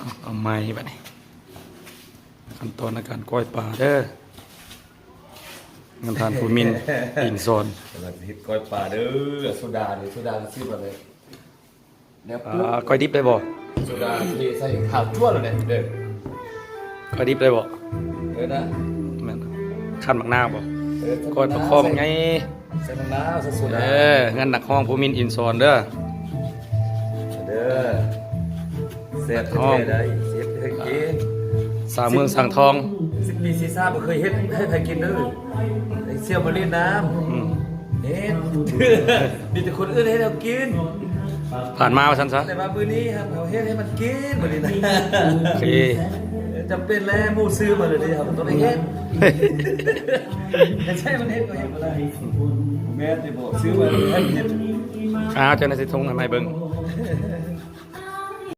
ເອົາໃໝ່ບັດນີ້ ຂັ້ນຕອນໃນການກ້ອຍປາເດີ ເຮືອນທ່ານພູມິນ ອິນສອນ ກຳລັງເຮັດກ້ອຍປາເດີ ໂຊດານີ້ ໂຊດາຊື້ມາເລີຍ ແລ້ວ ອ່າ ກ້ອຍດິບໄດ້ບໍ່? ໂຊດາເທໃສ່ຂາວຈ້ວນແລ້ວເດີ ກ້ອຍດິບໄດ້ບໍ່? ເອີນະ ແມ່ນ ຂັ້ນໝາກນາວບໍ່? ເອີ ຂັ້ນໝາກນາວ ກ້ອຍປາຄໍ່ບັກໃຫຍ່ ໃສ່ໝາກນາວ ໃສ່ໂຊດາ ເອີ ເຮືອນນັກຮ້ອງພູມິນ ອິນສອນເດີ ເດີ ແຊບແທ້ໆ ໄດ້ ເຊບເຮັດກິນ ສາວເມືອງສັງທອງ ສິບປີຊີຊາ ບໍ່ເຄີຍເຮັດໃຫ້ໃຜກິນເດີ ໄດ້ສ່ຽວມາຫຼິ້ນນຳ ອືມ ເຮັດ ມີແຕ່ຄົນອື່ນເຮັດໃຫ້ເຮົາກິນ ຜ່ານມາວ່າຊັ້ນຊະ ແຕ່ວ່າມື້ນີ້ເຮົາເຮັດໃຫ້ມັນກິນມື້ນີ້ນະ ໂອເຄ ຈຳເປັນແລ້ວ ໝູ່ຊື້ມາເລີຍເດ ເຮົາຕ້ອງໄດ້ເຮັດ ໃຫ້ໃຊ້ມັນເຮັດກໍເຮັດບໍ່ໄດ້ ແມ່ນຕິບໍ່ ຊື້ມາໃຫ້ມັນເຮັດ ອ້າວ ເຈົ້າໜ້າຊິທົ່ງໃຫ້ໃໝ່ເບິ່ງ